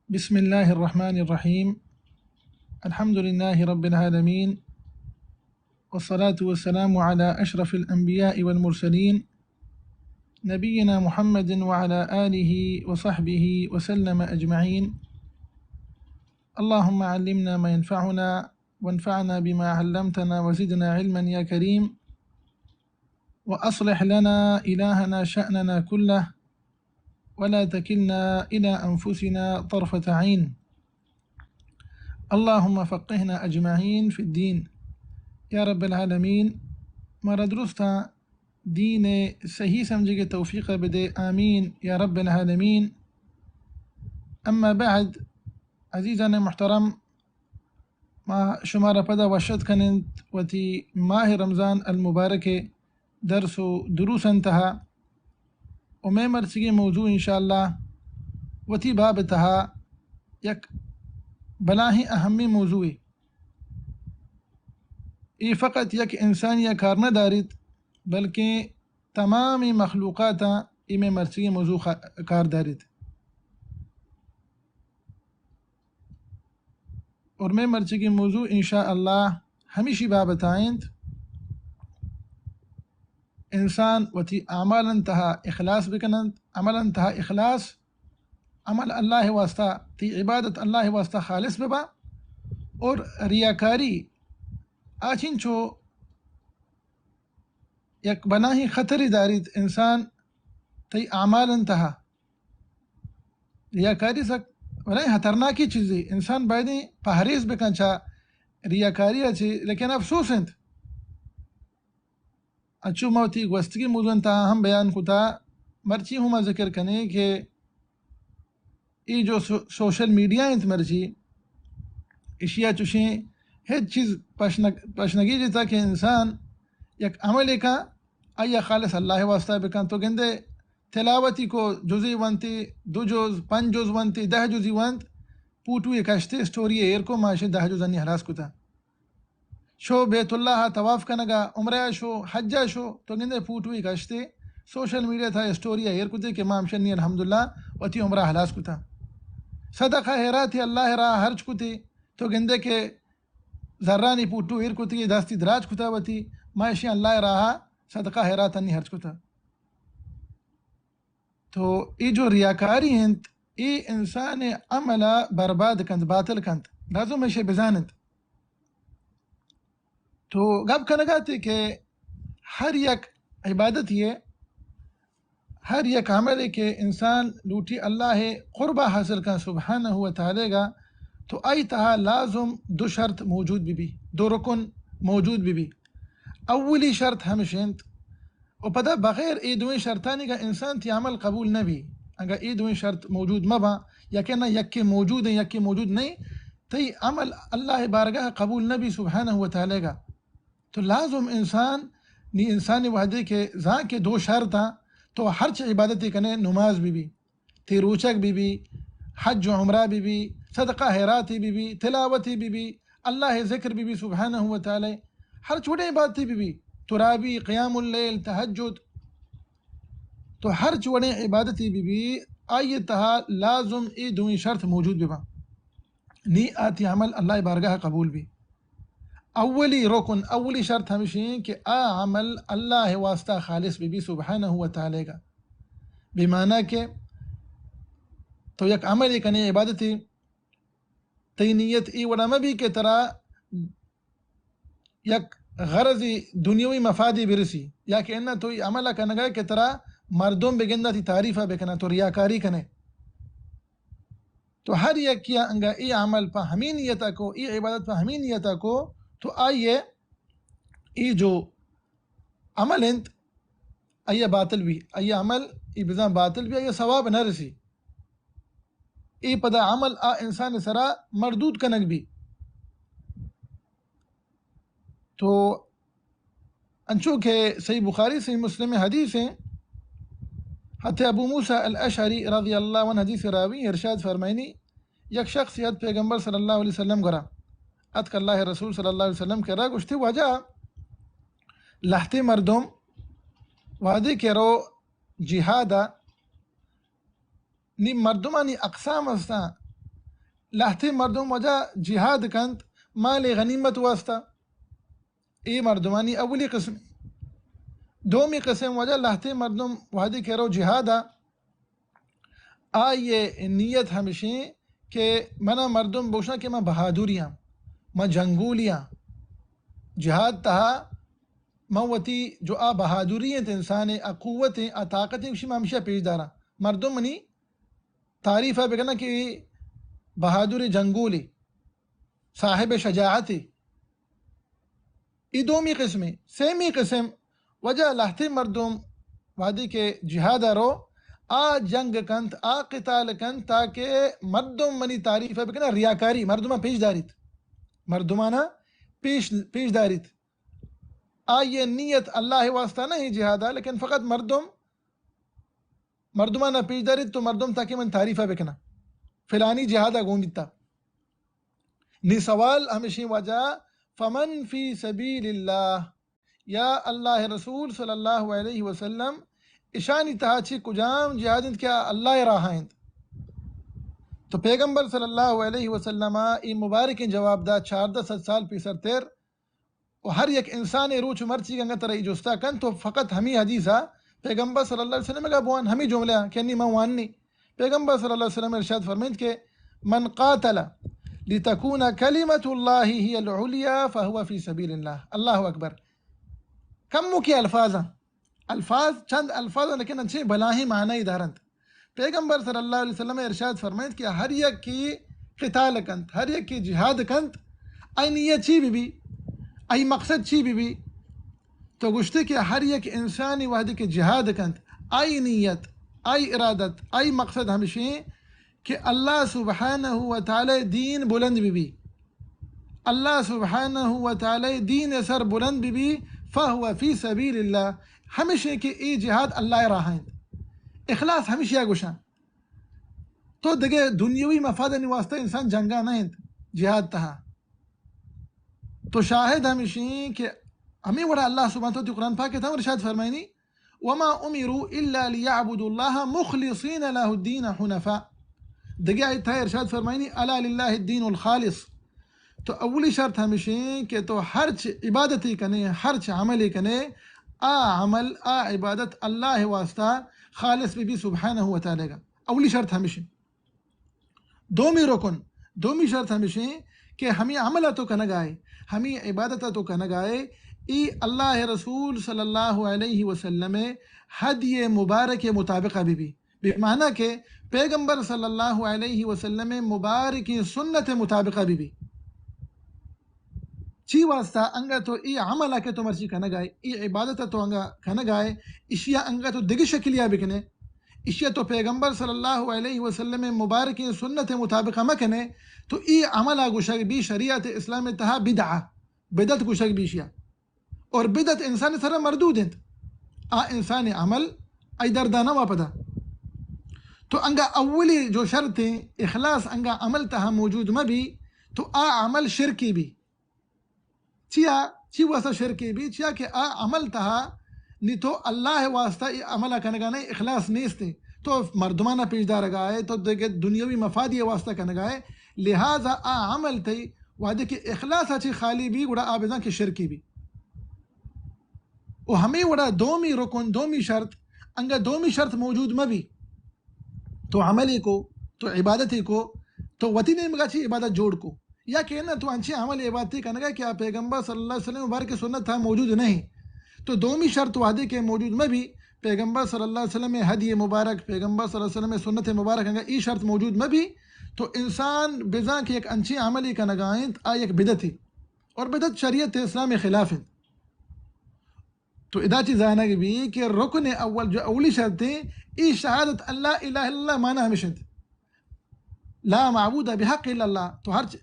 بسم الله الرحمن الرحيم. الحمد لله رب العالمين، والصلاة والسلام على أشرف الأنبياء والمرسلين، نبينا محمد وعلى آله وصحبه وسلم أجمعين. اللهم علمنا ما ينفعنا، وانفعنا بما علمتنا، وزدنا علما يا كريم. وأصلح لنا إلهنا شأننا كله، ولا تكلنا إلى أنفسنا طرفة عين. اللهم فقهنا أجمعين في الدين. يا رب العالمين، مارا درستاں دین ءِ صحیح سمجھگ ءِ توفیق ءَ بدے، آمین یا رب العالمین. اما بعد، عزیزان محترم، ما شمارا پدا وش اتک کنیں وتی ماہ رمضان المبارک ءِ درس و دروسانی تہا، و مئے مرچیگیں موضوع انشاءاللہ وتی باب ءِ تہا یک بلاہیں اہمیں موضوعے. اے فقط یک انسانے ءَ کار نہ داریت، بلکیں تمامیں مخلوقات ءَ اے مئے مرچیگیں موضوع خ-، کار داریت. اور مئے مرچیگیں موضوع انشاءاللہ ہمیشی بابت ءَ انت، انسان وتی اعمالانی تہا اخلاص بکننت، عملانی تہا اخلاص، عمل اللہ ءِ واسطہ، تئی عبادت اللہ ءِ واسطہ خالص ببا، اور ریاکاری آ چنچو یک بلاہیں خطرے داریت انسان تئی اعمالانی تہا. ریاکاری سک بلاہیں خطرناکیں چیزے، انسان بایدیں پہریز بکن چہ ریاکاری ءَ چہ، لیکن افسوس انت، انچو ما وتی گوستگیں موضوعانی تہا ہم بیان کتا، مرچی ہم ما ذکر کنیں کہ اے جو سو-، سوشل میڈیا انت مرچی، اشی ءَ چوشیں ہچ چیز پشنگ-، پشنگی جتا کہ انسان یک عملے کن، آئی ءَ خالص اللہ ءِ واسطہ بکن. تو گندے تلاوتی کو، جزے ونتی، دو جز، پنچ جز ونتی، دہ جزی ونت، پوٹوے کشتے، اسٹوری ایر کو، ما اشی دہ جزانی ہلاس کتا. شو بیت اللہ ءَ طواف کنگا، عمرہ ءَ شو، حج ءَ شو، تو گندے پوٹوے کشتے، سوشل میڈیا تہا اسٹوری ءَ ایر کتے کہ ما ہمشنی الحمدللہ وتی عمرہ ہلاس کتا. صدقہ خیراتے اللہ ءِ راہ ءَ ہرچ کتے، تو گندے کہ زرانی پوٹو ایر کتے، دستی دراج کتا وتی، ما اشی اللہ ءِ راہ ءَ صدقہ خیراتانی ہرچ کتا. تو اے جو ریاکاری انت، اے انسان ءِ عمل ءَ برباد کنت، باطل کنت. لازم ایشی بزان انت. تو گپ کنگا تے کہ ہر یک عبادتی ہے، ہر یک عملے کہ انسان لوٹی اللہ ءِ قربہ حاصل کن سبحانہ و تعالی گا، تو آئی تہا لازم دو شرط موجود بی بی، دو رکن موجود بی بی. اولی شرط ہمش انت، و پدا بغیر اے دوئیں شرطانی گا انسان تی عمل قبول نہ بی. اگاں اے دوئیں شرط موجود مہ باں، یکے نہ یکے موجود ہیں، یکے موجود نہیں، تئی عمل اللہ بارگاہ قبول نہ بی سبحانہ و تعالی گا. تو لازم انسان، نی انسانی وحدے کہ زان کہ دو شرط ہاں، تو ہرچ عبادتے کنے، نماز بی بی، تی روچگ بی بی، حج و عمرہ بی بی، صدقہ خیراتے بی بی، تلاوتے بی بی، اللہ ذکر بی بی سبحانہ و تعالی، ہرچ وڑیں عبادتے بی بی، ترابی، قیام اللیل، تہجد، تو ہرچ وڑیں عبادتے بی بی، آئی تہا لازم اے دوئیں شرط موجود بباں. نی آ تی عمل اللہ بارگاہ قبول بی. اولی رکن، اولی شرط ہمشی کہ آ عمل اللہ واسطہ خالص بی بی سبحانہ و تعالی گا. بمعنی کہ تو یک عملے کنے، عبادتے، تئی نیت اے وڑا مہ بی کہ ترا یک غرضی دنیاوی مفادی برسی، یا کہ انہ تو اے عمل کنگا کہ ترا مردم بگندہ تی تعریفہ بکنہ، تو ریاکاری کنے. تو ہر یکیا انگا اے عمل پہ ہمیں نیتا کو، اے عبادت پہ ہمیں نیتا کو، تو آئیے اے جو عمل انت، آئیے باطل بی، آئیے عمل اے بزاں باطل بی، آئیے ثواب نہ رسی. اے پدا عمل آ انسان سرا مردود کنگ بی. تو انچو کہ صحیح بخاری، صحیح مسلم حدیث ہیں، حتی ابو موسیٰ الاشعری رضی اللہ عنہ حدیث راوی ارشاد فرمائنی، یک شخص ات پیغمبر صلی اللہ علیہ وسلم گرا، اتک اللہ رسول صلی اللہ علیہ وسلم کرا، گوشتی، واجہ، لہتے مردم وہدے کہ رو جہادا، نی مردمانی اقسام ہستاں، لہتیں مردم واجہ جہاد کنت مال غنیمت واسطہ، اے مردمانی اولی قسم۔ دومی قسم واجہ لہتیں مردم وہدے کہ رو جہاد ءَ، آئی ءِ نیت ہمشیں کہ منا مردم بوشاں کہ من بہادری آں، من جنگولی آں۔ جہاد تہا من وتی جو آ بہادری انت انسان ءِ، آ قوت انت، آ طاقت انت، گوشی من ہمشی ءَ پیش داراں۔ مردم منی تعریف ءَ بکناں کہ اے بہادر جنگولے، صاحب شجاعتے۔ اے دومی قسمے۔ سیمی قسم، واجہ لہتیں مردم وہدے کہ جہاد ءَ رو، آ جنگ کنت، آ قتال کنت، تاکہ مردم منی تعریف ءَ بکناں، ریاکاری، مردماں پیش داریت، مردمانا پیش، پیش داریت۔ آئی ءِ نیت اللہ ءِ واسطہ نہ ایں جہاد ءَ، لیکن فقط مردم، مردمانا پیش داریت تو مردم تاکہ من تعریف ءَ بکناں، فلانی جہاد ءَ گون بیتا۔ نی سوال ہمشیں واجہ، فمن فی سبیل اللہ، یا اللہ ءِ رسول صلی اللہ علیہ وسلم، اشانی تہا چی کجام جہاد انت کہ آ اللہ ءِ راہ ءَ انت؟ تو پیغمبر صلی اللہ علیہ وسلم ءَ اے مبارکیں جواب دا چاردہ سد سال پیسر تر، و ہر یک انسانے روچ مرچی انگا ترا اے جستا کنت تو فقط ہمی حدیث ءَ پیغمبر صلی اللہ علیہ وسلم ءَ بوان، ہمی جملہ ءَ کہ انی من واننی۔ پیغمبر صلی اللہ علیہ وسلم ارشاد فرمائنت کہ من قاتل لتکون کلمۃ اللہ ہی العلیا فہو فی سبیل اللہ۔ اللہ اکبر۔ کموکیں الفاظ آں، الفاظ، چند الفاظ آں، لیکن انچیں بلاہیں معنی دارنت۔ پیغمبر صلی اللہ علیہ وسلم ارشاد فرمائنت کہ ہر یک کہ قتال کنت، ہر یک کہ جہاد کنت، آئی نیت چی بی بی، آئی مقصد چی بی بی؟ تو گوشتے کہ ہر یک انسانی وہدے کہ جہاد کنت، آئی نیت، آئی ارادت، آئی مقصد ہمشیں کہ اللہ سبحانہ و تعالی دین بلند بی بی، اللہ سبحانہ و تعالی دین سر بلند بی بی، فہو فی سبیل اللہ، ہمشیں کہ اے جہاد اللہ راہ انت۔ اخلاص ہمشیا گوشاں۔ تو دگہ دنیاوی مفادانی واسطہ انسان جنگا نہ انت، جہاد تہا۔ تو شاہد ہمشیں کہ ہمیں وڑا اللہ سبحانہ و تعالی قرآن پاک تہا ارشاد فرمائنی، وما امروا الا لیعبدوا اللہ مخلصین لہ الدین حنفاء۔ دگہ آیت تہا ارشاد فرمائنی، الا للہ الدین الخالص۔ تو اولی شرط ہمشیں کہ تو ہرچ عبادتی کنے، ہرچ عملی کنے، آ عمل، آ عبادت اللہ واسطہ خالص بی بی سبحانہ و تعالی گا۔ اولی شرط ہمشیں۔ دومی رکن، دومی شرط ہمشیں کہ ہمیں عمل تو کنگائے، ہمیں عبادت تو کنگائے، ای اللہ رسول صلی اللہ علیہ وسلم ہدی مبارک مطابقہ بی بی۔ بمعنی کہ پیغمبر صلی اللہ علیہ وسلم مبارکیں سنت مطابقہ بی بی۔ چی واسطہ؟ انگا تو ای عمل کہ تو مرچی کنگائے، ای عبادت تو انگا کنگائے، اشیا انگا تو دگہ شکلیا بکنے، اشیا تو پیغمبر صلی اللہ علیہ وسلم مبارکیں سنت مطابقہ مکنے، تو ای عملا گوشگ بی شریعت اسلام تہا بدعہ، بدعت گوشگ بی اشیا۔ اور بدعت انسان سرا مردود انت۔ آ انسان عمل ای دردا نہ واپدا۔ تو انگا اولی جو شرط ہیں، اخلاص انگا عمل تہا موجود مہ بی، تو آ عمل شرکی بی۔ چیا؟ چی واسطہ شرکی بی؟ چیا کہ آ عمل تہا نی تو اللہ واسطہ ای عمل کنگا نئے، اخلاص نیستے۔ تو مردمانا پیش دارگائے، تو دگہ دنیاوی مفادی واسطہ کنگائے، لہذا آ عمل تئی وہدے کہ اخلاص چی خالی بی، گڑا آ بزاں کہ شرکی بی۔ و ہمیں وڑا دومی رکن، دومی شرط، انگا دومی شرط موجود مہ بی، تو عملی کو، تو عبادتی کو، تو وتی نیمگا چی عبادت جوڑ کو، یا کہ نہ تو انچیں عمل عبادتی کنگا کہ آ پیغمبر صلی اللہ علیہ وسلم مبارک سنت تہا موجود نہیں۔ تو دومی شرط وہدے کہ موجود مہ بی، پیغمبر صلی اللہ علیہ وسلم ہدی مبارک، پیغمبر صلی اللہ علیہ وسلم سنت مبارک انگا ای شرط موجود مہ بی، تو انسان بزاں کہ یک انچیں عملی کنگا انت، آ یک بدعتی، اور بدعت شریعت اسلام خلاف انت۔ تو ادا چی زانگ بی کہ رکن اول جو اولی شرط ہیں، ای شہادت اللہ الہ الا اللہ معنی ہمیش انت، لا معبود بحق الا اللہ۔ تو ہرچ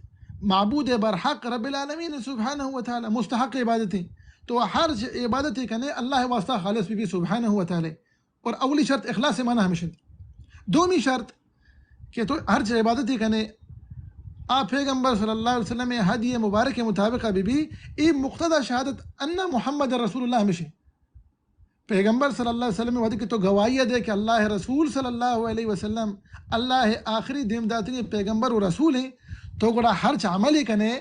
معبود برحق رب العالمین سبحانہ و تعالی مستحق عبادت ہیں۔ تو ہرچ عبادت کنے اللہ واسطہ خالص بی بی سبحانہ و تعالی۔ اور اولی شرط اخلاص معنی ہمیش انت۔ دومی شرط کہ تو ہرچ عبادتی کنے، آ پیغمبر صلی اللہ علیہ وسلم ہدی مبارک مطابق بی بی، ای مقتضی شہادت ان محمد رسول اللہ ہمیش انت۔ پیغمبر صلی اللہ علیہ وسلم وہدے کہ تو گواہی دے کہ اللہ رسول صلی اللہ علیہ وسلم اللہ آخری دیم داتگیں پیغمبر و رسول ہیں، تو گڑا ہرچ عملے کنے،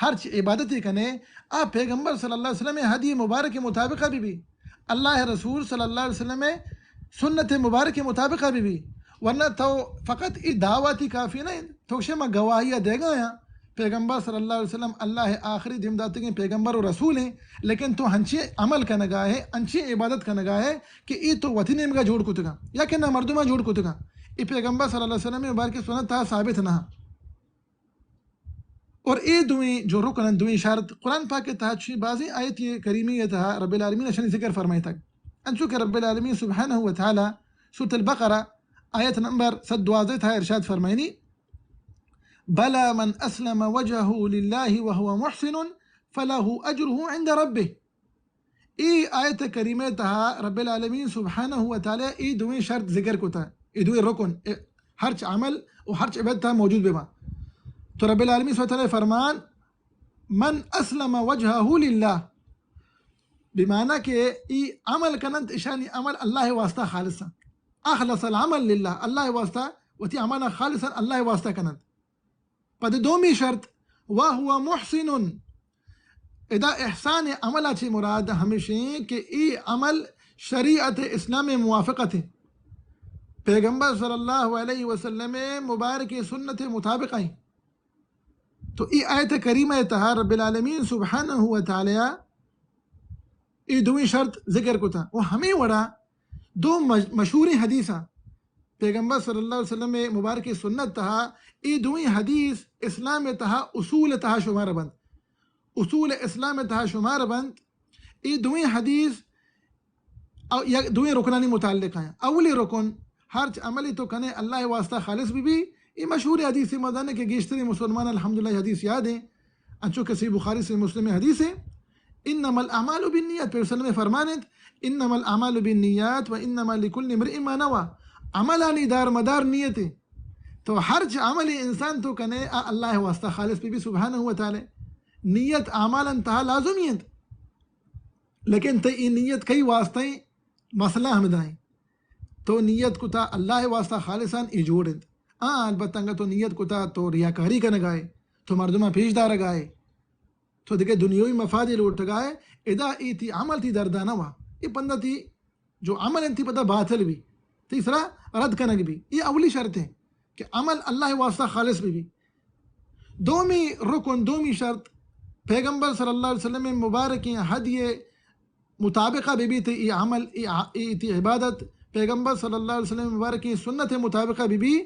ہرچ عبادتے کنے، آ پیغمبر صلی اللہ علیہ وسلم ہدی مبارک مطابقہ بہ بی، اللہ رسول صلی اللہ علیہ وسلم سنت مبارک مطابقہ بہ بی۔ ورنہ تو فقط ای دعویٰ تی کافی نہ انت، تو گشے ما گواہی دیگا آں، پیغمبر صلی اللہ علیہ وسلم اللہ آخری دیم داتگیں پیغمبر و رسول ہیں، لیکن تو ہنچی عمل کنگا ہے، ہنچی عبادت کنگا ہے کہ ای تو وتی نیمگا جوڑ کتگا یا کہ نہ مردماں جوڑ کتگا۔ ای پیغمبر صلی اللہ علیہ وسلم مبارک سنت تا ثابت نہ۔ اور اے دوئیں جو رکن انت، دوئیں شرط، قرآن پاک ءِ تہا چی بازیں آیت کریمہ ءِ تہا رب العالمین اشانی ذکر فرمائیتگ۔ انچو کہ رب العالمین سبحانہ و تعالی سورۃ البقرہ آیت نمبر صد دوازدہ تہا ارشاد فرمائنی، بلی من اسلم وجهه لله وهو محسن فله اجره عند ربه۔ اے آیت کریمہ تہا رب العالمین سبحانہ و تعالی اے دوئیں شرط ذکر کتا، اے دوئیں رکن، اے ہرچ عمل و ہرچ عبادت تہا موجود ببا۔ تو رب العالمین سبحانہ و تعالی فرمان، من اسلم وجهه لله، بمعنی کہ ای عمل کننت، اشانی عمل اللہ واسطہ خالص انت۔ اخلص العمل لله، اللہ واسطہ وتی عمل خالصا اللہ واسطہ کننت۔ پد دومی شرط، وهو محسن۔ ادا احسان عمل چی مراد ہمیشیں کہ ای عمل شریعت اسلام موافقت ہیں، پیغمبر صلی اللہ علیہ وسلم مبارک سنت مطابق ہیں۔ تو ای آیت کریمہ تہا رب العالمین سبحانہ و تعالی ای دوئیں شرط ذکر کتا۔ و ہمیں وڑا دو مش-، مشہوریں حدیث ہیں۔ پیغمبر صلی اللہ علیہ وسلم مبارک سنت تہا ای دوئیں حدیث اسلام تہا اصول تہا شمار بند۔ اصول اسلام تہا شمار بند۔ ای دوئیں حدیث او یک دوئیں رکنانی متعلق ہیں۔ اولی رکن، ہرچ عملی تو کنے اللہ واسطہ خالص بہ بی۔ ای مشہور حدیث مزانے کہ گیشتری مسلمان الحمدللہ حدیث یاد ہیں۔ انچو کہ صحیح بخاری، صحیح مسلم حدیث ہے، انما الاعمال بالنیات، پہ وسلم فرمان انت، انما الاعمال بالنیات و انما لکل امرئ ما نوی۔ عملانی دار مدار نیت ہے۔ تو ہرچ عمل انسان تو کنے آ اللہ واسطہ خالص بہ بی سبحانہ و تعالی۔ نیت اعمال انتہا لازمی انت، لیکن تئی ای نیت کئی واسطہ ہیں؟ مسئلہ ہمدائیں۔ تو نیت کتا اللہ واسطہ خالصاً، ای جوڑ انت۔ آ، البتہ انگا تو نیت کتا تو ریاکاری کنگائے، تو مردماں پیش دارگائے، تو دگہ دنیاوی مفادی لوٹگائے، ادا ای تی عمل تی دردا نہ وا۔ ای پندا تی جو عمل انتی پدا باطل بی، تی سرا رد کنگ بی۔ ای اولی شرط ہے کہ عمل اللہ واسطہ خالص بہ بی۔ دومی رکن، دومی شرط، پیغمبر صلی اللہ علیہ وسلم مبارکیں ہدی مطابقہ بہ بیت، ای عمل، ای ع-، ای تی عبادت پیغمبر صلی اللہ علیہ وسلم مبارکیں سنت مطابقہ بہ بی۔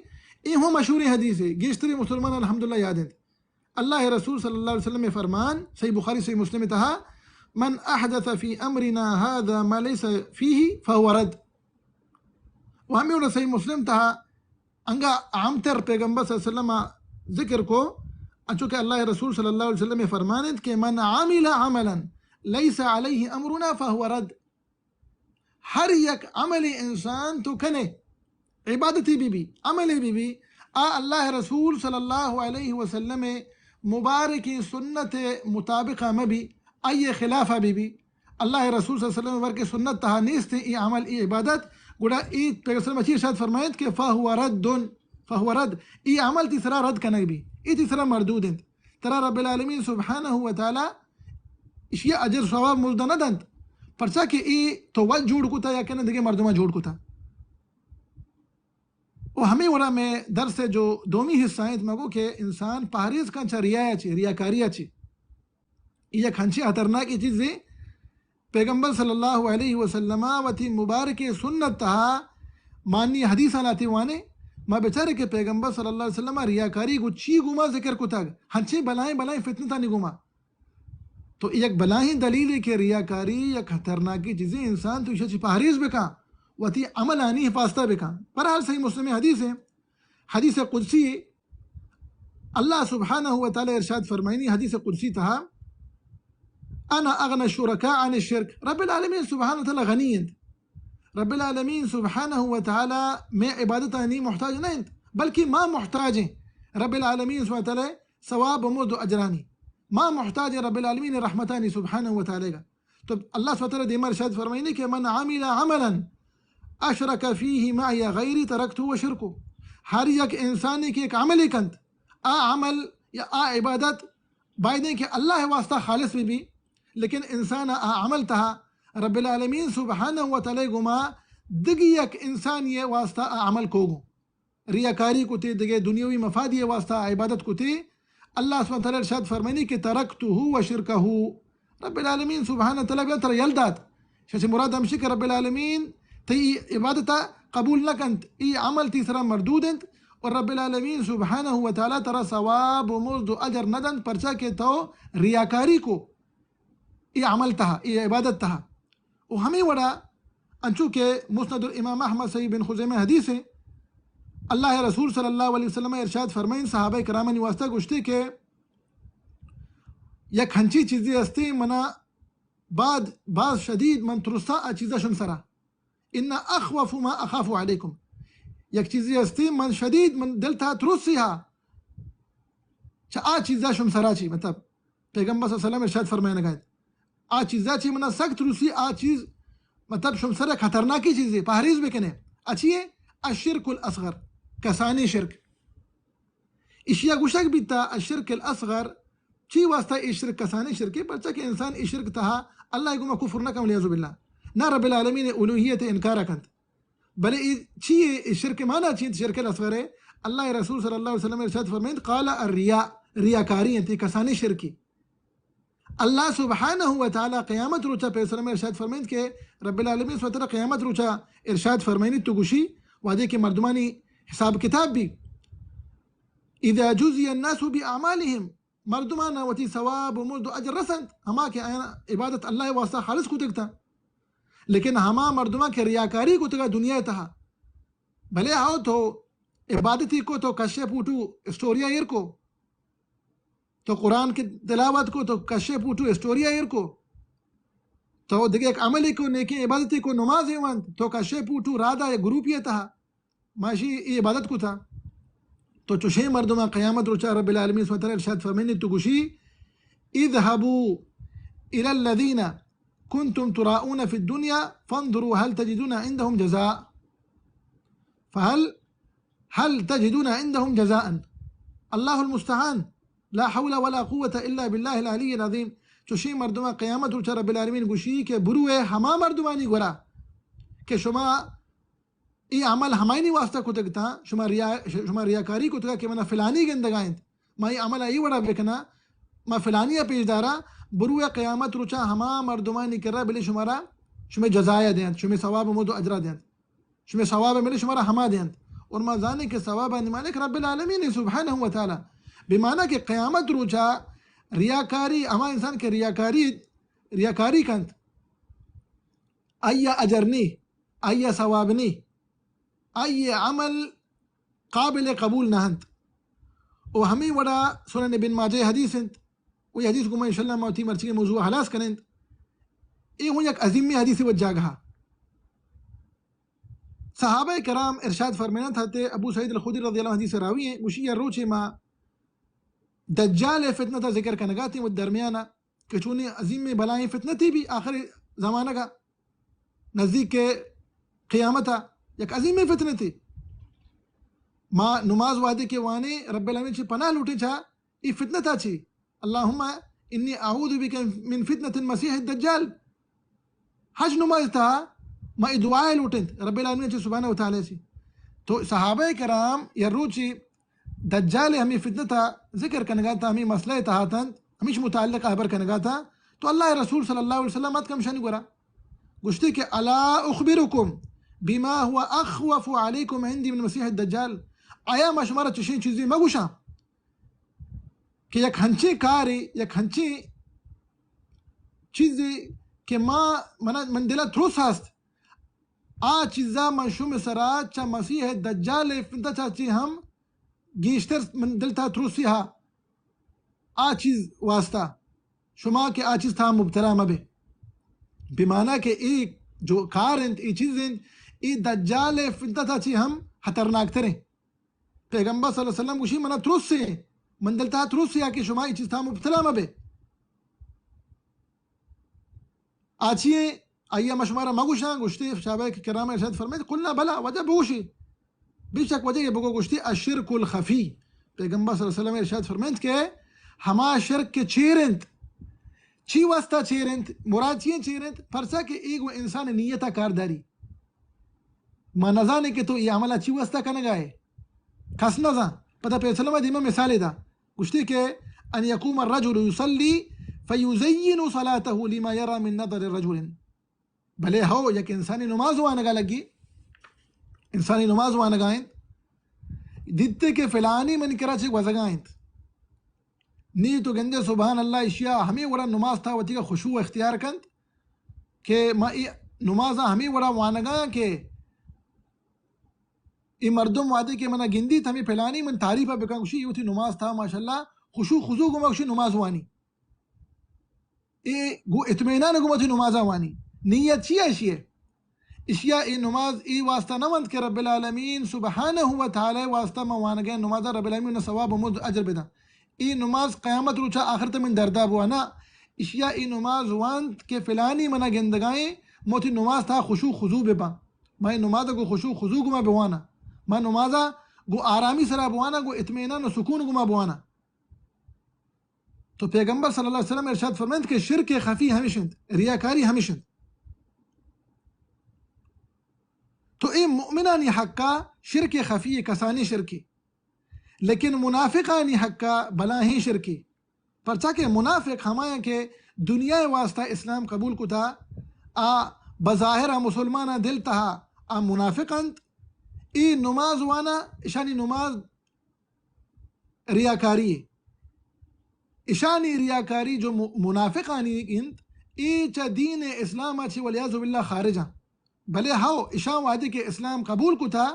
ای ہم مشہوریں حدیث ہے، گیشتری مسلمان الحمدللہ یاد انت۔ اللہ رسول صلی اللہ علیہ وسلم فرمان، صحیح بخاری، صحیح مسلم تہا، من احدث فی امرنا هذا ما ليس فيه فهو رد۔ و ہمیں وڑا صحیح مسلم تہا انگا عام تر پیغمبر صلی اللہ علیہ وسلم ذکر کو، انچو کہ اللہ رسول صلی اللہ علیہ وسلم فرمان انت کہ من عمل عملا ليس عليه امرنا فهو رد۔ ہر یک عمل انسان تو کنے، عبادتی بہ بی، عملی بہ بی، آ اللہ رسول صلی اللہ علیہ وسلم مبارکیں سنت مطابقہ مہ بی، آئی خلافہ بہ بی، اللہ رسول صلی اللہ علیہ وسلم مبارک سنت تہا نیست ای عمل، ای عبادت، گڑا ای پیغمبر صلی اللہ علیہ وسلم اچی ارشاد فرمائیت کہ فهو رد، فهو رد، ای عمل تی سرا رد کنگ بی، ای تی سرا مردود انت۔ ترا رب العالمین سبحانہ و تعالی اشی اجر ثواب مزدہ نہ دنت، پرچا کہ ای تو وت جوڑ کتا یا کہ نہ دگہ مردماں جوڑ کتا۔ و ہمیں وڑا میں درس جو دومی حصہ انت، مگو کہ انسان پہریز کن چا ریا چی، ریاکاری چی۔ ای یک ہنچی خطرناکی چیزے۔ پیغمبر صلی اللہ علیہ وسلم وتی مبارک سنت تہا مانی حدیثاں آتی وانے، ما بچارے کہ پیغمبر صلی اللہ علیہ وسلم ریاکاری گو چی گوما ذکر کتگ، ہنچیں بلائیں بلائیں فتنتانی گوما۔ تو یک بلاہیں دلیلے کہ ریاکاری یک خطرناکی چیزے، انسان تو ایشی چی پہریز بکن، وتی عملانی حفاظت بکن۔ بہرحال صحیح مسلم حدیث ہے، حدیث قدسی، اللہ سبحانہ و تعالی ارشاد فرمائنی حدیث قدسی تہا، انا اغنى الشركاء عن الشرك۔ رب العالمین سبحانہ و تعالی غنی انت۔ رب العالمین سبحانہ و تعالی میں عبادتانی محتاج نہ انت، بلکہ ما محتاج ہیں رب العالمین سبحانہ و تعالی ثواب و مزد و اجرانی۔ ما محتاج ہیں رب العالمین رحمتانی سبحانہ و تعالی گا۔ تو اللہ سبحانہ و تعالی دیما ارشاد فرمائنی کہ من عمل عملا اشرك فيه معي غيري تركته وشركه۔ ہر یک انسانی کہ یک عملی کنت، آ عمل یا آ عبادت بایدیں کہ اللہ واسطہ خالص بہ بی، لیکن انسان آ عمل تہا رب العالمین سبحانہ و تعالی گما دگی یک انسانی واسطہ آ عمل کوگو، ریاکاری کتے، دگہ دنیاوی مفادی واسطہ آ عبادت کتے۔ اللہ سبحانہ و تعالی ارشاد فرمائنی کہ ترکتہ و شرکہ۔ رب العالمین سبحانہ و تعالی بیا ترا یل دات۔ شش مراد ہمشی کہ رب العالمین تئی عبادت قبول نہ کنت، ای عمل تی سرا مردود انت، اور رب العالمین سبحانہ و تعالی ترا ثواب و مزد و اجر نہ دنت، پرچا کہ تو ریاکاری کو ای عمل تہا، ای عبادت تہا۔ و ہمیں وڑا انچو کہ مسند الامام احمد صحیح بن خزیمہ حدیث ہے، اللہ رسول صلی اللہ علیہ وسلم ارشاد فرمائن، صحابہ کرامانی واسطہ گوشتے کہ یک ہنچی چیزی ہستی منا بعد باز شدید من ترسا آ چیزا شم سرا۔ ان اخوف ما اخاف علیکم۔ یک چیزی ہستی من شدید من دل تہا ترسی ہا چہ آ چیزا شم سرا چی، مطلب، پیغمبر صلی اللہ علیہ وسلم ارشاد فرمائنگا انت، آ چیزا چی منا سک ترسی، آ چیز، مطلب، شم سرا خطرناکی چیزی، پہریز بکنے۔ اچی ہے؟ الشرک الاصغر، کسانی شرک۔ اشیا گوشگ بیتا الشرک الاصغر، چی واسطہ ای شرک کسانی شرکے؟ پرچا کہ انسان ای شرک تہا اللہ گما کفر نہ کن، والعیاذ باللہ، نہ رب العالمین الوہیت انکار کنت۔ بلے ای چی ہے؟ ای شرک مانا چی انت؟ شرک الاصغر ہے۔ اللہ رسول صلی اللہ علیہ وسلم ارشاد فرمائنت، قال الریا، ریاکاری انت، ای کسانی شرکی۔ اللہ سبحانہ و تعالی قیامت روچا پیسر میں ارشاد فرمائنت کہ رب العالمین سبحانہ و تعالی قیامت روچا ارشاد فرمائنی تو گوشی، وعدے کہ مردمانی حساب کتاب بھی، اذا جزی الناس باعمالهم، مردمانا وتی ثواب و مزد و اجر رسنت، ہما کہ آیان عبادت اللہ واسطہ خالص کتگ تا۔ لیکن ہما مردمان کہ ریاکاری کتگا دنیا تہا، بلے ہاو تو عبادتی کو، تو کشے پوٹو اسٹوریا ایر کو، تو قرآن کی تلاوت کو، تو کشے پوٹو اسٹوریا ایر کو، تو دگہ یک عملی کو، نیکی عبادتی کو، نمازی وانت، تو کشے پوٹو رادا یا گروپی تہا، ماشی ای عبادت کتا۔ تو چوشیں مردماں قیامت روچا رب العالمین سبحانہ وتعالی ارشاد فرمائنی تو گوشی، اذهبوا الى الذين كنتم تراءون في الدنيا فانظروا هل تجدون عندهم جزاء۔ فهل، هل تجدون عندهم جزاء؟ اللہ المستعان۔ لا حول ولا قوة الا بالله العلي العظيم۔ چوشیں مردماں قیامت روچا رب العالمین گوشی کہ بروے ہما مردمانی گورا کہ شما ای عمل ہمائنی واسطہ کتگ تاں، شما ریا، شما ریاکاری کتگا کہ منا فلانی گندگا انت، ما ای عمل ای وڑا بکنا، ما فلانی پیش دارا، بروے قیامت روچا ہما مردمانی کرا بلے شمارا، شمے جزایا دینت، شمے ثواب و مد و اجرا دینت، شمے ثواب ملے شمارا ہما دینت۔ اور ما زانیں کہ ثواب نمانے کہ رب العالمین سبحانہ و تعالی، بمانا کہ قیامت روچا ریاکاری، ہما انسان کہ ریاکاری، ریاکاری کنت، آئی ء اجر نی، آئی ء ثواب نی، آئی ء عمل قابل قبول نہ انت۔ و ہمے وڑا سنن ابن ماجہ حدیث انت، و یہ حدیث گما انشاءاللہ ما وتی مرچی موضوع خلاص کنند۔ اے ہوں یک عظیمی حدیث وجہ گہا۔ صحابہ کرام ارشاد فرمائنت، حضرت ابو سعید الخدری رضی اللہ عنہ حدیث راوی ہیں، گوشی یا روچے ما دجال فتنہ تا ذکر کنگاتیں و درمیانا کہ چونیں عظیمیں بلائیں فتنتی بی آخر زمانگا نزدیک قیامتا یک عظیمیں فتنتی۔ ما نماز وہدے کہ وانے رب العالمین چی پناہ لوٹیں چا ای فتنتا چی۔ اللہم انی اعوذ بک من فتنة المسیح الدجال۔ حج نماز تا ما ای دعا لوٹیں رب العالمین چی سبحانہ و تعالی چی۔ تو صحابہ کرام یا روچی دجال ہمیں فتنہ تا ذکر کنگا تا، ہمیں مسئلہ تہا تنت، ہمیش متعلق خبر کنگا تا، تو اللہ رسول صلی اللہ علیہ وسلم ات کم شانی گورا گوشتے کہ الا اخبرکم بما هو اخوف علیکم عندی من مسیح الدجال؟ آیا ما شمارا چشیں چیزیں مگوشاں کہ یک ہنچیں کارے، یک ہنچیں چیزے کہ ما، من، من دلا تروس ہست، آ چیزا من شم سرا چہ مسیح دجال فتنہ چا چی ہم گیشتر من دل تا تروسی ہا۔ آ چیز واسطہ شما کہ آ چیز تا مبتلا مبے۔ بمانا کہ ای جو کار انت، ای چیز انت، ای دجال فتنہ تا چی ہم خطرناک تریں۔ پیغمبر صلی اللہ علیہ وسلم گوشی منا تروسے، من دل تا تروسی ہا کہ شما ای چیز تا مبتلا مبے۔ آ چی ایں؟ آئی ء ما شمارا مگوشاں؟ گوشتے، صحابہ کرام ارشاد فرمائیت، قلنا بلی، واجہ بگوشی۔ بے شک واجہ یہ بگو، گوشتے، الشرک الخفی، پیغمبر صلی اللہ علیہ وسلم ارشاد فرمائنت کہ ہما شرک کہ چیر انت، چی واسطہ چیر انت؟ مراد چی انت چیر انت؟ پرچا کہ اے گوں انسان نیت ءَ کار داری۔ ما نزانیں کہ تو اے عمل ءَ چی واسطہ کنگا ئے، کس نزان۔ پدا پیغمبر صلی اللہ علیہ وسلم دیما مثالے دا، گوشتی کہ ان یقوم الرجل یصلی فیزین صلاته لما یری من نظر الرجل۔ بلے ہو، یک انسانی نماز وانگا لگی، انسانی نماز وانگا انت، دیتے کہ فلانی منی کرا چہ گوزگا انت، نی تو گندے سبحان اللہ اشیا ہمے وڑا نماز تا وتی خشوع اختیار کنت کہ ما ای نمازا ہمے وڑا وانگا کہ ای مردم وہدے کہ منا گندیت ہمے فلانی من تعریفا بکن، گوشی ای وتی نماز تا ماشاءاللہ خشوع خضوع گما گوشی نماز وانی۔ اے گوں اطمینان گوں وتی نمازا وانی۔ نیت چی اشی ہے؟ اشیا اے نماز اے واسطہ نہ ونت کہ رب العالمین سبحانہ و تعالی واسطہ ما وانگیں نمازا رب العالمین ثواب و مزد اجر بدن۔ اے نماز قیامت روچا آخرت من دردا بوا نہ۔ اشیا اے نماز وانت کہ فلانی منا گندگائیں، ما وتی نماز تا خشوع خضوع بباں۔ ما اے نماز گوں خشوع خضوع گما بوانا۔ ما نمازا گوں آرامی سرا بوانا، گوں اطمینان و سکون گما بوانا۔ تو پیغمبر صلی اللہ علیہ وسلم ارشاد فرمائنت کہ شرک خفی ہمیش انت، ریاکاری ہمیش انت۔ تو اے مؤمنانی حقا شرک خفی کسانی شرکی، لیکن منافقانی حقا بلاہیں شرکی۔ پرچا کہ منافق ہمایاں کہ دنیا واسطہ اسلام قبول کتا، آ بظاہر مسلماناں دل تہا آ منافق انت۔ اے نماز وانا، اشانی نماز ریاکاری۔ اشانی ریاکاری جو م-، منافقانی انت، اے چہ دین اسلام چہ والعیاذ باللہ خارج انت۔ بلے ہو، اشان وہدے کہ اسلام قبول کتا،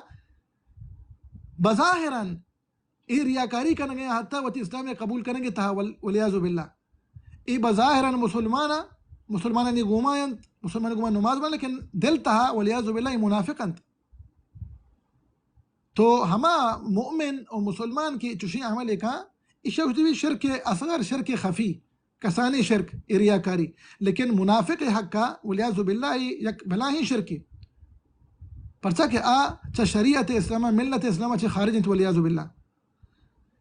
بظاہراً اے ریاکاری کنگے، حتی وتی اسلام قبول کنگے تہا وال-، والعیاذ باللہ۔ اے بظاہراً مسلمان، مسلمانانی گوما انت، مسلمان گوما نماز بن، لیکن دل تہا والعیاذ باللہ اے منافق انت۔ تو ہما مؤمن و مسلمان کہ چوشیں عملے کاں، ایشا گوشتی بی شرک اصغر، شرک خفی، کسانیں شرک، اے ریاکاری۔ لیکن منافق حقا والعیاذ باللہ اے یک بلاہیں شرکے۔ پرچا کہ آ چہ شریعت اسلام، ملت اسلام چہ خارج انت والعیاذ باللہ۔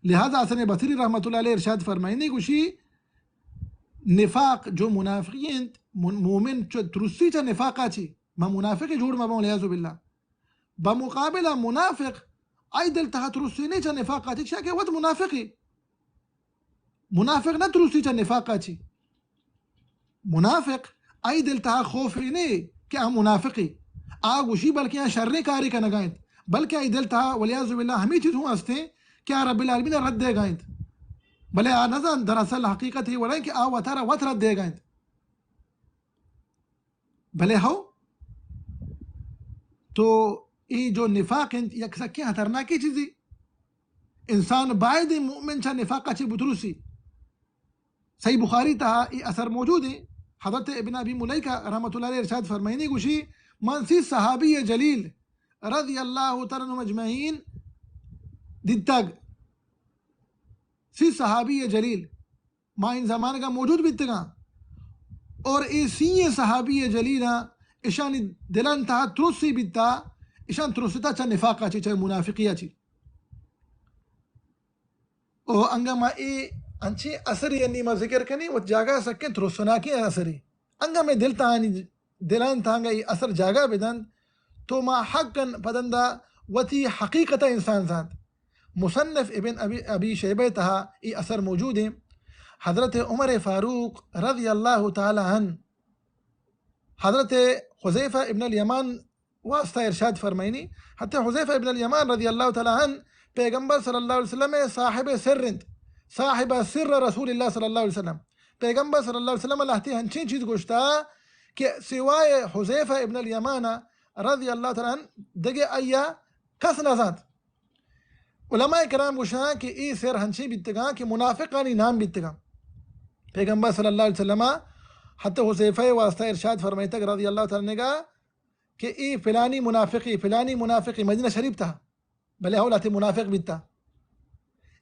لہذا حسن بصری رحمت اللہ علیہ ارشاد فرمائنی گوشی، نفاق جو منافقی انت، من-، مومن چو ترسی چہ نفاقا چی، ما منافق جوڑ ما بوں والعیاذ باللہ۔ بمقابل منافق، آئی دل تہا ترسی نے چہ نفاقا چی، چیا کہ وت منافقی۔ منافق نہ ترسی چہ نفاقا چی۔ منافق آئی دل تہا خوف نے کہ آ منافقی۔ آ گوشی بلکہ آ شریں کارے کنگا انت۔ بلکہ آئی دل تہا والعیاذ باللہ ہمے چیز ہوں ہستیں کہ آ رب العالمین رد دیگا انت۔ بلے آ نزان دراصل حقیقت اے وڑا کہ آ وتارا وت رد دیگا انت۔ بلے ہو، تو اے جو نفاق انت، یک سکیں خطرناکیں چیزے۔ انسان باید ایں مومن چہ نفاقا چہ بترسی۔ صحیح بخاری تہا اے اثر موجود ایں۔ حضرت ابن ابی ملیکہ رحمت اللہ علیہ ارشاد فرمائنی گوشی، من سی صحابی جلیل رضی اللہ تعالی عنہم اجمعین دیتگ۔ سی صحابی جلیل ما این زمانگا موجود بیتگاں اور اے سی صحابی جلیلاں اشانی دلان تہا ترسی بیتا، اشان ترستا چہ نفاقا چی، چہ منافقیا چی۔ او انگا ما اے انچیں اثرے انی ما ذکر کنیں، وت جاگہ سکیں ترسناکیں اثرے۔ انگا مئے دل تہانی دلان تہانگا اے اثر جاگہ بدنت، تو ما حقاً پدندا وتی حقیقتا انسان زانت۔ مصنف ابن ابی، ابی شیبہ تہا اے اثر موجود ایں۔ حضرت عمر فاروق رضی اللہ تعالی عنہ حضرت حذیفہ ابن الیمان واسطہ ارشاد فرمائنی، حضرت حذیفہ ابن الیمان رضی اللہ تعالی عنہ پیغمبر صلی اللہ علیہ وسلم صاحب سر انت، صاحب سر رسول اللہ صلی اللہ علیہ وسلم۔ پیغمبر صلی اللہ علیہ وسلم لہتے ہنچیں چیز گوشتا کہ سوائے حذیفہ ابن الیمان رضی اللہ تعالی عنہ دگہ آیا کس نہ زانت۔ علماء کرام گوشاں کہ اے سر ہنچیں بیتگاں کہ منافقانی نام بیتگاں۔ پیغمبر صلی اللہ علیہ وسلم حضرت حذیفہ واسطہ ارشاد فرمائتگ رضی اللہ تعالی عنہ کہ اے فلانی منافقی، فلانی منافقی مدینہ شریف تہا۔ بلے ہو لہتے منافق بیتا۔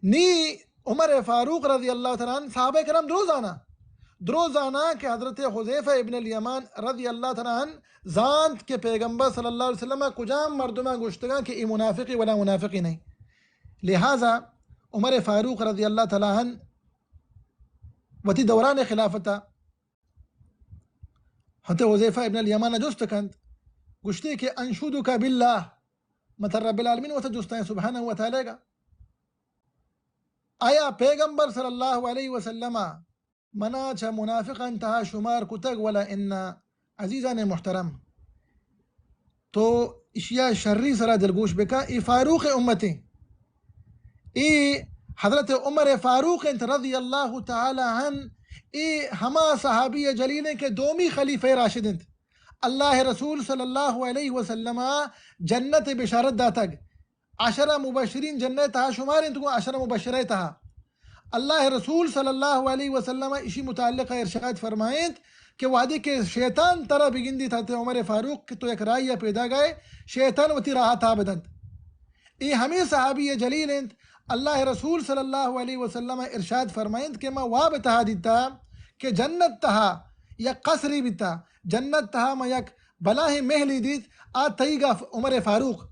نی عمر فاروق رضی اللہ تعالی عنہ صحابہ کرام درو زانا۔ درو زانا کہ حضرت حذیفہ ابن الیمان رضی اللہ تعالی عنہ زانت کہ پیغمبر صلی اللہ علیہ وسلم کجام مردماں گوشتگاں کہ اے منافقی ولا منافقی نہیں۔ لہذا عمر فاروق رضی اللہ تعالی عنہ وتی دوران خلافت ءَ حضرت حذیفہ ابن الیمان ءَ جست کنت، گوشتی کہ انشدک باللہ، من ترا رب العالمین واسطہ جستاں سبحانہ و تعالی گا، آیا پیغمبر صلی اللہ علیہ وسلم ءَ منا چہ منافقاں تہا شمار کتگ؟ ولا انا؟ عزیزان محترم، تو اشیا شری سرا دلگوش بکا، اے فاروق امتیں، اے حضرت عمر فاروق انت رضی اللہ تعالی عنہ، اے ہما صحابی جلیل انت کہ دومی خلیفہ راشد انت۔ اللہ رسول صلی اللہ علیہ وسلم جنت بشارت داتگ، عشرہ مبشرین جنہ تہا شمار انت، گوں عشرہ مبشرہ تہا۔ اللہ رسول صلی اللہ علیہ وسلم اشی متعلق ارشاد فرمائنت کہ وہدے کہ شیطان ترا بگندیت حضرت عمر فاروق کہ تو یک راہی پیدا گئے، شیطان وتی راہ تا بدنت۔ اے ہمیں صحابی جلیل انت۔ اللہ رسول صلی اللہ علیہ وسلم ارشاد فرمائنت کہ ما واب تہا دیتا کہ جنت تہا یک قصری بیتا، جنت تہا ما یک بلاہیں محلی دیت، آ تئی گا عمر فاروق،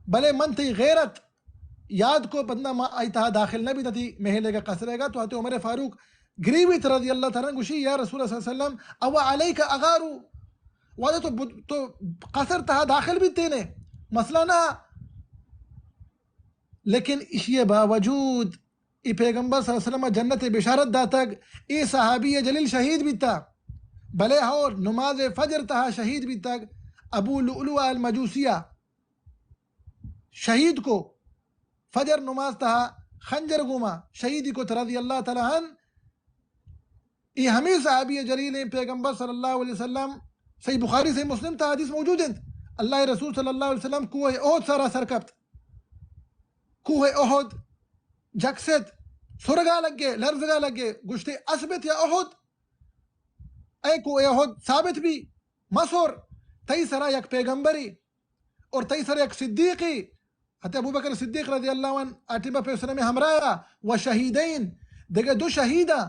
بلے من تئی غیرت یاد کو، بندہ ما آئی تہا داخل نہ بیت، تئی محلے گا قصرے گا۔ تو حضرت عمر فاروق گریویت رضی اللہ تعالی عنہ، گوشی یا رسول اللہ صلی اللہ علیہ وسلم، او علیک اغار، وہدے تو بد-، تو قصر تہا داخل بیتینے، مسئلہ نہ۔ لیکن اشی باوجود اے پیغمبر صلی اللہ علیہ وسلم جنت بشارت داتگ، اے صحابی جلیل شہید بیتا، بلے ہو نماز فجر تہا شہید بیتگ، ابو لؤلؤ المجوسیہ شہید کو، فجر نماز تہا خنجر گوما شہیدی کو رضی اللہ تعالی عنہ۔ اے ہمیں صحابی جلیل ہیں، پیغمبر صلی اللہ علیہ وسلم، صحیح بخاری، صحیح مسلم تہا حدیث موجود انت، اللہ رسول صلی اللہ علیہ وسلم کوہ احد سرا سر کپت، کوہ احد جکست، سرگا لگے، لرزگا لگے، گوشتے اثبت یا احد، اے کوہ احد ثابت بی، مسر، تئی سرا یک پیغمبری اور تئی سرا یک صدیقی، حضرت ابوبکر صدیق رضی اللہ عنہ آ ٹیما پیسر ہمیں ہمراہ و شہیدین، دگہ دو شہیداں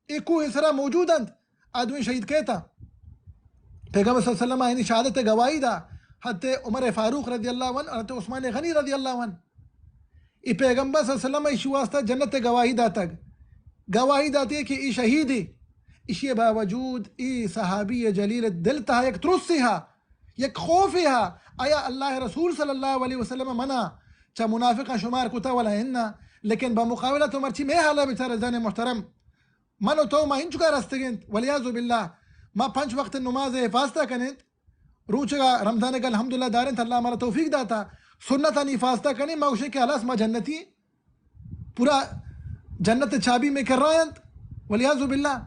اے کوہ سرا موجود انت، آ دوئیں شہید کیتا۔ پیغمبر صلی اللہ علیہ وسلم آئینی شہادت گواہی دا، حضرت عمر فاروق رضی اللہ عنہ، حضرت عثمان غنی رضی اللہ عنہ۔ اے پیغمبر صلی اللہ علیہ وسلم ایشی واسطہ جنت گواہی داتگ، گواہی داتی کہ اے شہید ہے۔ اشی باوجود اے صحابی جلیل دل تہا یک ترسی ہا، یک خوفے ہا، آیا اللہ رسول صلی اللہ علیہ وسلم منا چہ منافقاں شمار کتا ولا انا؟ لیکن بمقابلہ تو مرچی مئے حالا بچار عزیزان محترم، من و تو ما انچکا رستگ انت، والعیاذ باللہ، ما پنچ وقت نماز حفاظتا کن انت، روچگا رمضان کا الحمدللہ دارنت، اللہ مارا توفیق داتا، سنتانی حفاظتا کنیں، ما گوشیں کہ خلاص ما جنتی، پورا جنت چابی میں کر رہا انت، والعیاذ باللہ۔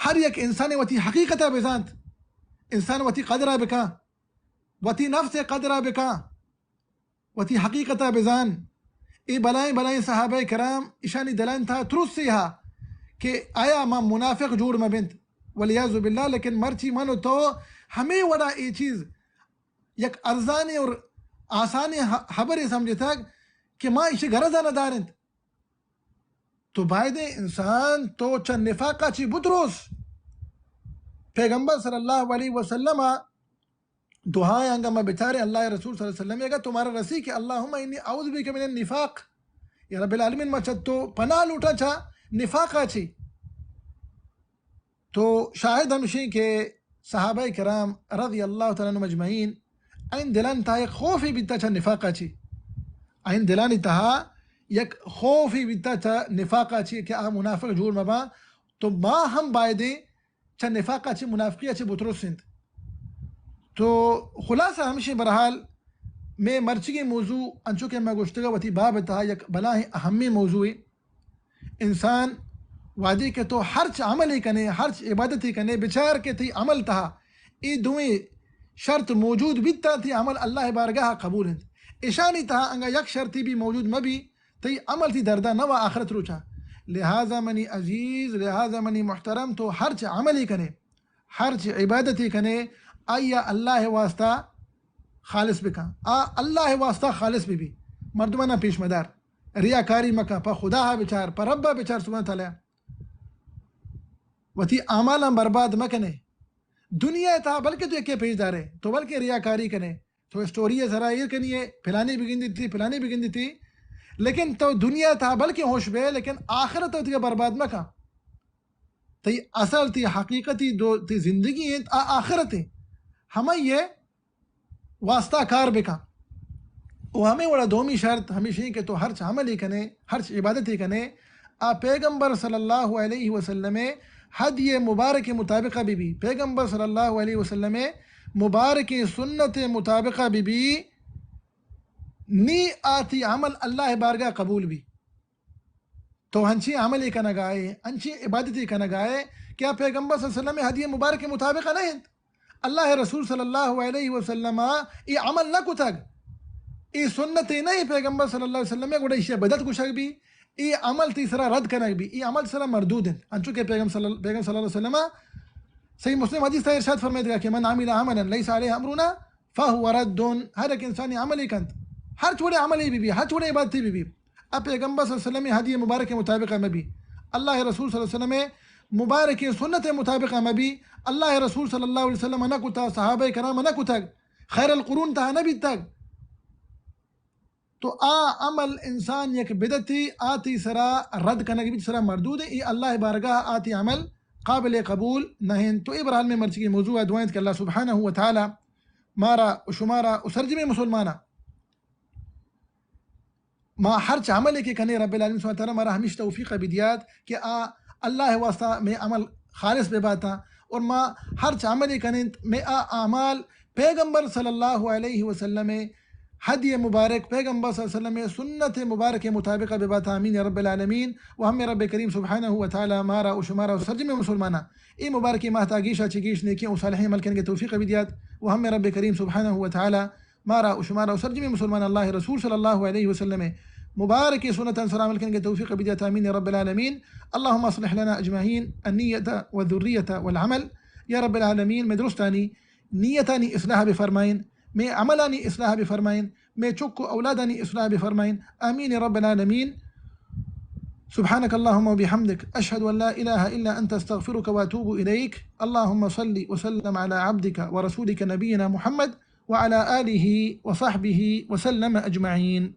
ہر یک انسان وتی حقیقتا بزانت، انسان وتی قدرا بکاں، وتی نفس قدرا بکاں، وتی حقیقتا بزان۔ اے بلائیں بلائیں صحابہ کرام، اشانی دلان تہا ترسے ہا کہ آیا ما منافق جوڑ مہ بنت، والعیاذ باللہ۔ لیکن مرچی من و تو ہمیں وڑا اے چیز یک ارزانیں اور آسانیں ح-، حبرے سمجھتگ کہ ما ایشی غرضا نہ دارنت۔ تو بایدیں انسان تو چہ نفاقا چی بتروس۔ پیغمبر صلی اللہ علیہ وسلم دعائے انگا ما بچاریں، اللہ رسول صلی اللہ علیہ وسلم اگا تو مارا رسی کہ اللہم انی اعوذ بک من النفاق، یا رب العالمین ما چہ تو پناہ لوٹاں چہ نفاقا چی۔ تو شاہد ہمشیں کہ صحابہ کرام رضی اللہ تعالی عنہم اجمعین، این دلان تہا یک خوفے بیتا چہ نفاقا چی، این دلانی تہا یک خوفے بیتا چہ نفاقا چی کہ آ منافق جوڑ مباں۔ تو ما ہم بایدیں چہ نفاقا چی، منافقیا چی بترس انت۔ تو خلاصہ ہمشیں، بہرحال مئے مرچگیں موضوع انچو کہ ما گوشتگا وتی باب تہا یک بلاہیں اہمیں موضوعے۔ انسان وہدے کہ تو ہرچ عملے کنے، ہرچ عبادتے کنے، بچار کہ تئی عمل تہا اے دوئیں شرط موجود بیت تاں تئی عمل اللہ بارگاہ قبول انت۔ اشانی تہا انگا یک شرطی بھی موجود مبی، تئی عمل تئی دردا نہ وا آخرت روچا۔ لہذا منی عزیز، لہذا منی محترم، تو ہرچ عملے کنے، ہرچ عبادتے کنے، آئیا اللہ واسطہ خالص بکن۔ آ اللہ واسطہ خالص ببی، مردمانا پیش مدار۔ ریاکاری مکن، پہ خدا ہا بچار، پہ ربا بچار سبحانہ تعالی۔ وتی اعمالاں برباد مکنے۔ دنیا تہا بلکہ تو یکے پیش دارے، تو بلکہ ریاکاری کنے، تو اسٹوری سرا ایر کنی ہے، پلانی بگندی تھی، پلانی بگندی تھی۔ لیکن تو دنیا تہا بلکیں ہوش بے، لیکن آخرت تو تیگا برباد مکن۔ تئی اصل، تئی حقیقتی دو، تئی زندگی انت، آ آخرت انت۔ ہمائی واسطہ کار بکن۔ و ہمے وڑا دومی شرط ہمیش انت کہ تو ہرچ عملے کنے، ہرچ عبادتے کنے، آ پیغمبر صلی اللہ علیہ وسلم ہدی مبارک مطابقہ بہ بی، پیغمبر صلی اللہ علیہ وسلم مبارک سنت مطابقہ بہ بی، نی آ تئی عمل اللہ بارگاہ قبول بی۔ تو انچیں عملے کنگائے، انچیں عبادتے کنگائے کہ آ پیغمبر صلی اللہ علیہ وسلم ہدی مبارک مطابقہ نہ انت۔ اللہ رسول صلی اللہ علیہ وسلم ای عمل نہ کتگ، ای سنت نہ، پیغمبر صلی اللہ علیہ وسلم، گڑا ایشی بدعت گوشگ بی، ای عمل تئی سرا رد کنگ بی، ای عمل سرا مردود انت۔ انچو کہ پیغمبر صلی اللہ، پیغمبر صلی اللہ علیہ وسلم صحیح مسلم حدیث تہا ارشاد فرمائیتگا کہ من عمل عملا لیس علیہ امرنا فهو رد۔ ہر یک انسانی عملے کنت، ہرچ وڑیں عملے بہ بی، ہرچ وڑیں عبادتے بہ بی، آ پیغمبر صلی اللہ علیہ وسلم ہدی مبارک مطابقہ مہ بی، اللہ رسول صلی اللہ علیہ وسلم مبارک سنت مطابقہ مہ بی، اللہ رسول صلی اللہ علیہ وسلم نہ کتا، صحابہ کرام نہ کتگ، خیر القرون تہا نہ بیتگ۔ تو آ عمل انسان یک بدعتے، آ تئی سرا رد کنگ بیت، سرا مردود، ای اللہ بارگاہ آ تئی عمل قابل قبول نہ انت۔ تو اے بہرحال مئے مرچیگیں موضوع ء دعا انت کہ اللہ سبحانہ و تعالی مارا و شمارا و سرجمیں مسلماناں ما ہرچ عملے کہ کنے رب العالمین سبحانہ و تعالی مارا ہمیش توفیق بدیات کہ آ اللہ واسطہ مئے عمل خالص بباتاں اور ما ہرچ عملے کنیں مئے آ اعمال پیغمبر صلی اللہ علیہ وسلم ہدی مبارک، پیغمبر صلی اللہ علیہ وسلم سنت مبارک مطابق بباتاں۔ آمین یا رب العالمین۔ و ہمے رب کریم سبحانہ و تعالی مارا و شمارا و سرجمیں مسلماناں اے مبارکیں ماہ تا گیشا چہ گیش نیکیں و صالحیں عمل کنگے توفیق بدیات۔ و ہمے رب کریم سبحانہ و تعالی مارا و شمارا و سرجمیں مسلمان اللہ رسول صلی اللہ علیہ وسلم مبارک سنتاں سر عمل کنگے توفیق بدیات۔ آمین یا رب العالمین۔ اللهم اصلح لنا اجمعین النیة والذریة والعمل۔ یا رب العالمین، مئے درستانی نیتانی اصلاح بفرمائین، مئے عملانی اصلاح بفرمائین، مئے چک و اولادانی اصلاح بفرمائین۔ آمین یا رب العالمین۔ سبحانك اللهم وبحمدك، أشهد أن لا إله إلا أنت، أستغفرك وأتوب إليك. اللهم صل وسلم على عبدك ورسولك نبينا محمد وعلى آله وصحبه وسلم أجمعين.